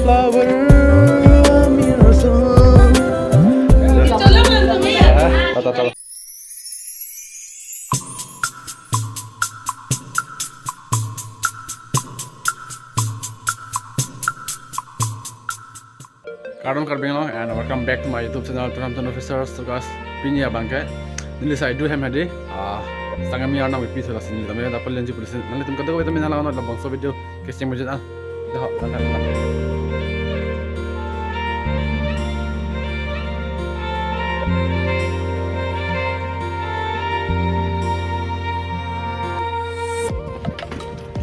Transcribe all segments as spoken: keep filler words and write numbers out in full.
Power Mirson. Tata, tata. Kardom Karbi Anglong and welcome back to my YouTube channel, Turam Tun Official. So guys, pini abangke neli saidu hem hedi, ah, sangami arnam ipi sala sini tame dapat lenji polisi. Nanglitum kadokave tame nanglang labangso video kecheng mujit ah. Dah, dah, dah, dah.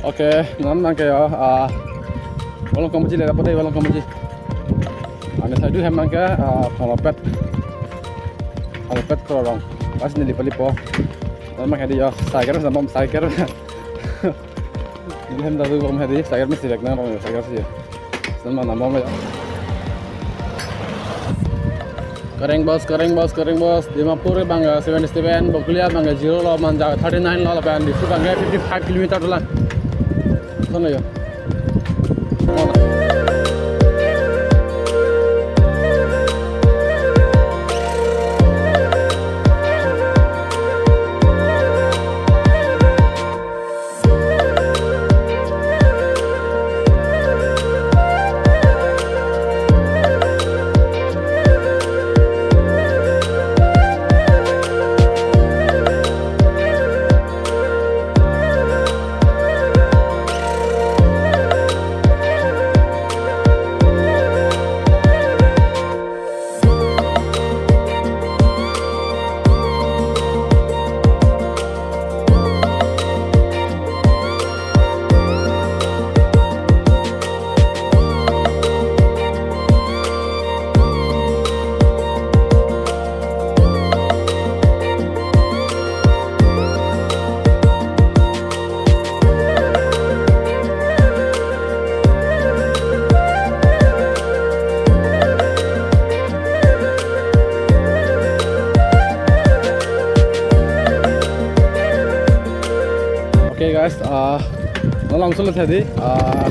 Oke, non abangke ya, ah, Volongkom Buji le dapat dei, Volongkom Buji. Ani saidu hem abangke, ah, Thonglopet. Thonglopet Korong. Pas neli palipo. Non abangke hedi ya, cycle sa bom cycle. Neli hem dadu bom hedi, cycle mesti rek nang rong cycle si. Sen ma nambom ya. Kareng bos, kareng bos, kareng bos. Dimapur abangke seven seven, Bokolia abangke zero lo, Manja thirty nine lo, lapen Diphu abangke fifty five kilometer dolang. Sana ya. Okay guys, ah, non langso lo tadi, ah,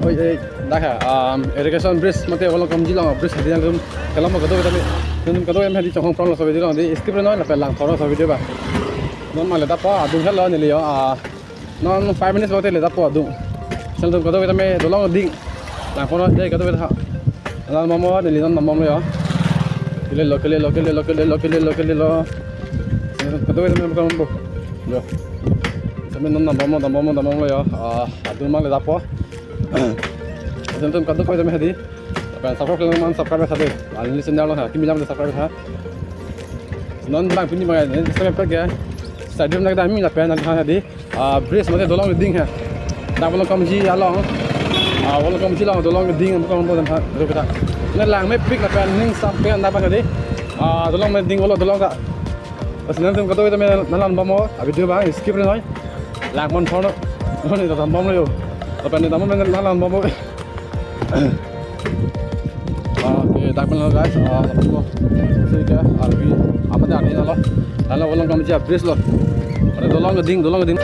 oi, oi, dah ya, um, irrigation bridge mate Volongkom Buji along bridge hedi nangtum kelang mo kadokave tame, nangtum kadokave tame hedi chonghong prong laso video along hedi skip re noi lapen langthor laso video abang. Non male dapo adung helo neli yo, ah, non five minutes lote le dapo adung. Nangtum kadokave tame dolong ding. Langpon dei kadokave tha. Nang momo neli non momo yo. Kele lo, kele lo, kele lo, kele lo, kele lo, kele lo. Kadokave tame bukan mampu. Yo. Tame non momo, momo, momo yo. Ah, adung mang le dapo. Nangtum kadokave tame hedi. Lapen subscribe lang man subscribe sa dei. Ani channel lo ha, kimi lang subscribe ha. Non bang pini bang, eh, subscribe ke. Stadium na kedam mi lapen nang hedi. Ah, bridge mate dolong ding ha. Dak Volongkom Buji along. Ah, Volongkom Buji along dolong ding bukan bukan ha. Ru kita. Ne lang mepik lapen ning sampai anda apa tadi? Ah, dolong me ding olo dolong ta. Pas nangtum kadokave tame nanglang bomlo, ah, video abang skip re noi. Langpon thor non. Non ne ta dam bomlo yo. Lapen ne dam bomlo nanglang bomlo. Oke, dak pen lo guys, ah, lapu lo. Sike, arbi, amat arbi nalo. Nalo Volongkom Buji bridge lo. Ada dolong keding, dolong keding.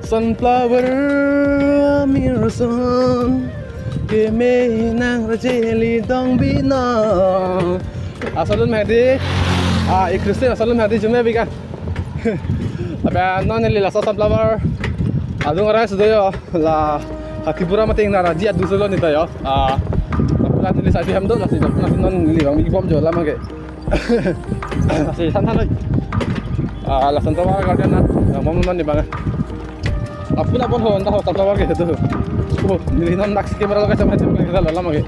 Sunflower Mirson keme nang rajeli dong bina. Asalun mehdi, ah, i Christian asalun mehdi jume bigan. Abe non neli laso sunflower adung arai sudoyo la Hathipura mate Ingnar Aji adu solo nita yo. Ah, apuna neli sadi hem do lasi apuna non neli bang big bomb jo lama ke. Lasi san san noi. Ah, la sunflower garden na, bang bomb non ni bang. Apuna pon ho anta ho sunflower ke tu. Oh, neli non nak camera lo ka sama kita lama ke.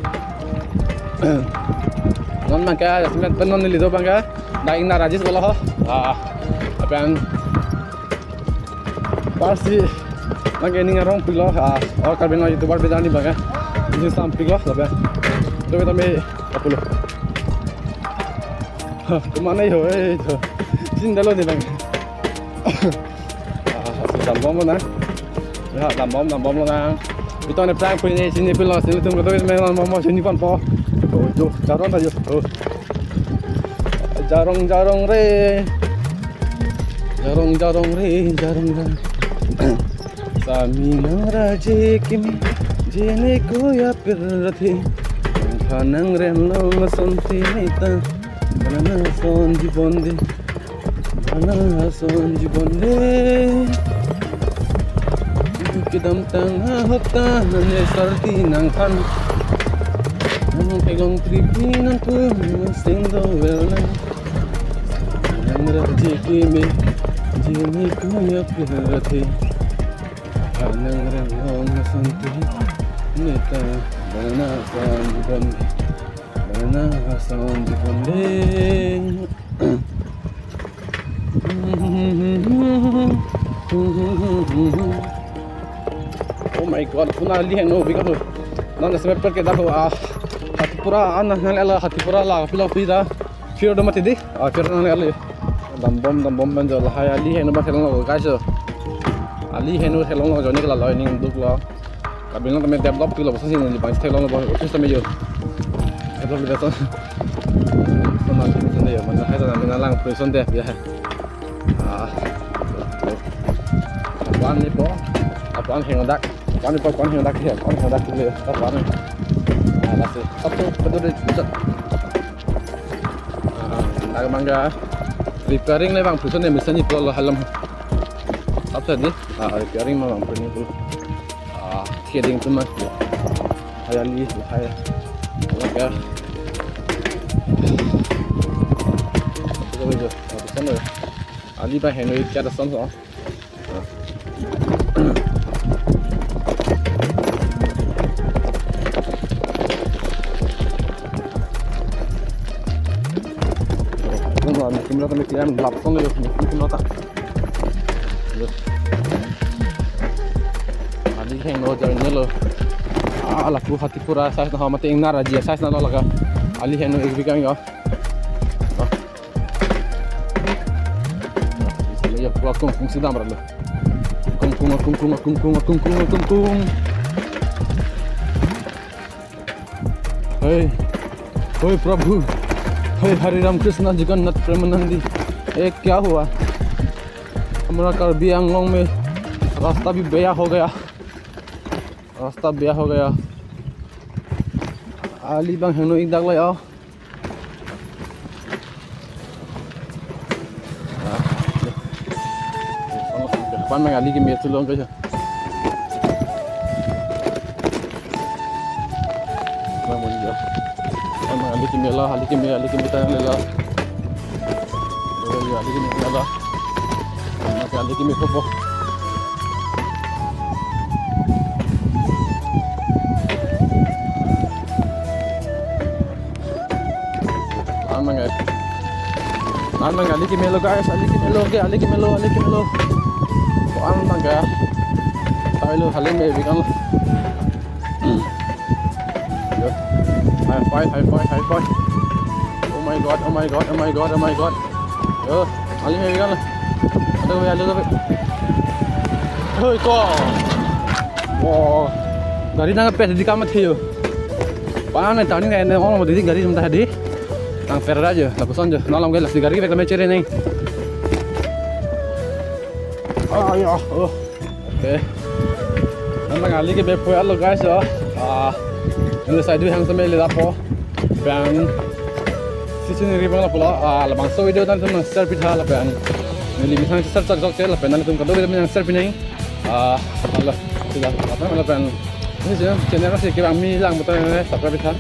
Non mangke, semen pen non neli do bangke, dak Ingnar Aji solo ho. Ah, apen parsi mangke ning arong pilo, ah, or Karbi Anglong YouTuber bidani bangke. Ini sam pilo, lapen. Tuh kita me kapulo. Hah, kemana yo, eh, itu. Sindalo ni bang. Ah, si dambom lo na. Ya, dambom, dambom lo na. Ito ne prank pui ne sini pilo, sini tum kedo me non momo sini pon po. Oh, jo, jaron ta jo. Oh. Jarong, jarong re. Jarong, jarong re, jarong, jarong. Sami nang raje kimi, jene ko ya pirate. Khanang ren long sonti neta. Bana son jibon de. Bana son jibon de. Kedam tang ahok ta nane sarti nang khan. Nang peglong tripi nang tu nang sing do well nang. Nang raje kimi, jene ko ya pirate. Nang ren long santi neta. Bana son jibon de. Bana son jibon de. Oh my God, puna ali heno bikan lo. Nang semet per ke dak lo, ah, Hathipura an nang ala Hathipura la pilo pida. Fear do mati di. Ah, fear nang ala. Dambom, dambom banjo lahai ali heno ba khelong lo guys. Ali heno khelong lo joni kala lo ning duk lo. Karbi Anglong tame develop pilo, bangso si neli bang theklong lo, office tame yo. Develop pilo son. Son na, son yo, mana hai sana mina lang pui son de ya. Ah. Apan ni po, apan heng dak, apan ni po, apan heng dak ya, apan heng dak le, apan. Ah, lasi. Satu, satu de, satu. Ah, dak mangga repairing le bang pui son de, misalnya pulo lo halam. Apa ni? Ah, repairing ma bang pui ni pulo. Ah, shading tu ma. Hai ali, hai. Oke. Itu aja. Habis sana. Ali ba heno ikat ason so. Kumla kami kalian lap song yo, kumla ta. Yo. Ali heno jarne lo. Ah, lapu Hathipura size na mate Ingnar Aji size na lo laga. Ali heno ek bikang yo. Ah. Yo, pura kung kung sidam ra lo. Kung kung kung kung kung kung kung kung kung. हे, हे प्रभु, हे हरे राम कृष्ण जगन्नाथ प्रेमानंदी, ये क्या हुआ? हमारा कार्बी आंगलोंग में रास्ता भी बेया हो गया, रास्ता बेया हो गया। Ali bang heno ik dak lai o. Pan mang ali keme tulong kaja. Mang mon jo. Pan mang ali keme la, ali keme, ali keme ta la. Ali keme la. Mang ali keme popo. An mang, an mang ali keme lo guys, ali keme lo ke, ali keme lo, ali keme lo. An mang ke. Tayo lo, halim me bikang lo. Hmm. Yo. High five, high five, high five. Oh my God, oh my God, oh my God, oh my God. Yo, ali me bikang lo. Aduh, ya, aduh, aduh. Hoi, ko. Oh. Gari nang pet di kamat heyo. Panan ne turning ne ong mo di gari jumta di. Nang per aja, lapuson jo. Nalam gari lasi gari bek tame chere neng. Ah, ya. Oh. Oke. Nang ali keme po alo guys yo. Ah. Ini saya dulu yang sambil lihat po. Bang. Sini ri bang lapulo, ah, labangso video nangtum nang share pitha lapen neli methang share chak chok che lapen nangtum kadokave nang share pinang. Ah, hala, sila, lapen, lapen, ini sih, channel si kevang mi lang betul ini, subscribe pitha.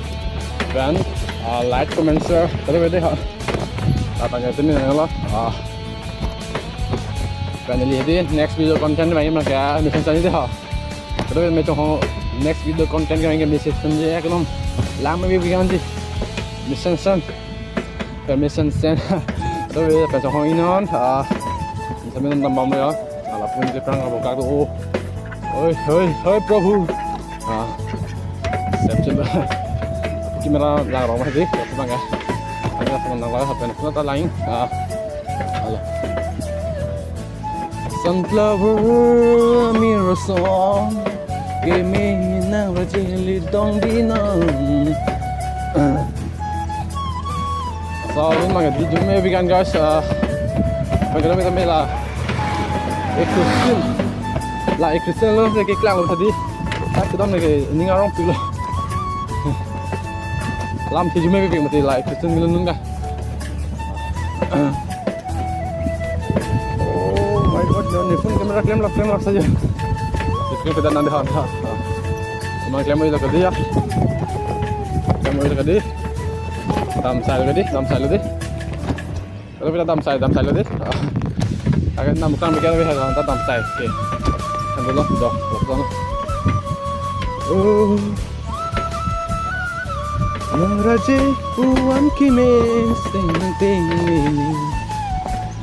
Lapen, ah, like, comment, share, kadokave dei ha. Lapen ya, tumi nanglo, ah, lapen neli di next video content main ma ke, mesen sani dei ha. Kadokave me chong ho next video content kevang ke mesen sani dei, ekdom lang me bi kan dei. Mesen san. Permission sen. Kadokave pen chong ho inon. Ah, sambil nonton bom ya. Ala pun ke prang abo kak do. Oi, oi, oi, Prabhu. Ah, sem sem. Camera lang rong ma di, ya, bang ya. Ada sama nang lah, apa nak tak lain. Ah, halo. Sunflower, Mirror Song, Game Nang Rajili Dong Dinang. So, ini mangke di jume bi kan, guys, ah, mangke kita mela. Eh, Christian. La, eh, Christian lo, ke klang lo tadi. Tak, kita mangke ini ngarong pilo. Lam di jume bi mati la, eh, Christian milun nunga. Oh my God, no, ni phone camera klem lap, klem lap saja. Itu kita nanti ha, ha, ha. Cuma klem aja ke dia. Klem aja ke dia. Dam sai ke dia, dam sai ke dia. Kalau kita dam sai, dam sai ke dia. Akan nam bukan bikin lebih ada, dam sai. Oke. Kan dulu, doh, doh, doh. Oh. Nang Raje uan kimes teng teng ini.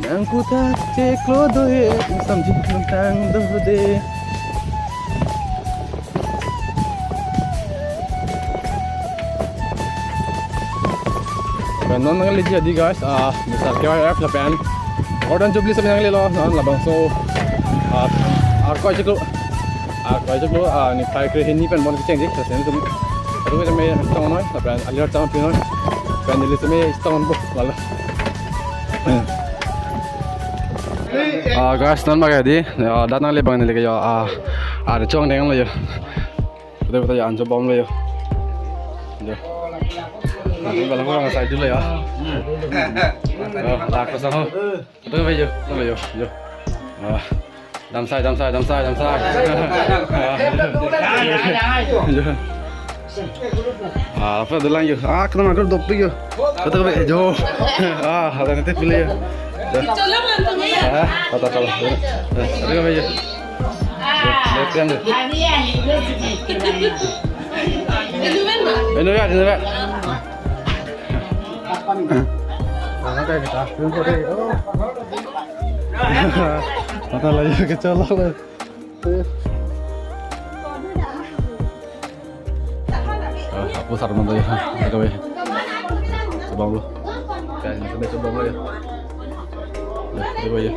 Nang kutak cek lo dohe samjik nang tang dode. Lapen non nangleji adi guys, ah, misal K Y F lapen Golden Jubilee sami nanglelo, non labangso, ah, arkoi chiklo, arkoi chiklo, ah, niphai krehini pen bon kecheng dik, lapen tum, tum kami stone noi, lapen alir chang pinoi, lapen neli sami stone bo, lalo. Ah, guys, non bagi adi, ya, datang le bang neli ke ya, ah, ah, chong deng lo ya. Betul betul ya, anjo bom lo ya. Ya. Ini bala ko side lo ya. Ah, la ko sa ho. Betul ba ya, betul ba ya. Ya. Ah. Dam sai, dam sai, dam sai, dam sai. Ya. Ah, apa dulu yo? Ah, kena makan dopik yo. Kata kebe jo. Ah, ada nanti pilih yo. Jo. Ah, kata kalau. Kata kebe jo. Jo, lihat kan jo. Ini ya, ini ya. Mana kayak kita? Belum pada. Oh. Mata lagi kecolok lah. Ah, hapus arman tadi, ha, kata kebe. Chobom lo. Kayak ini kebe chobom lo ya. Ya, kata kebe ya.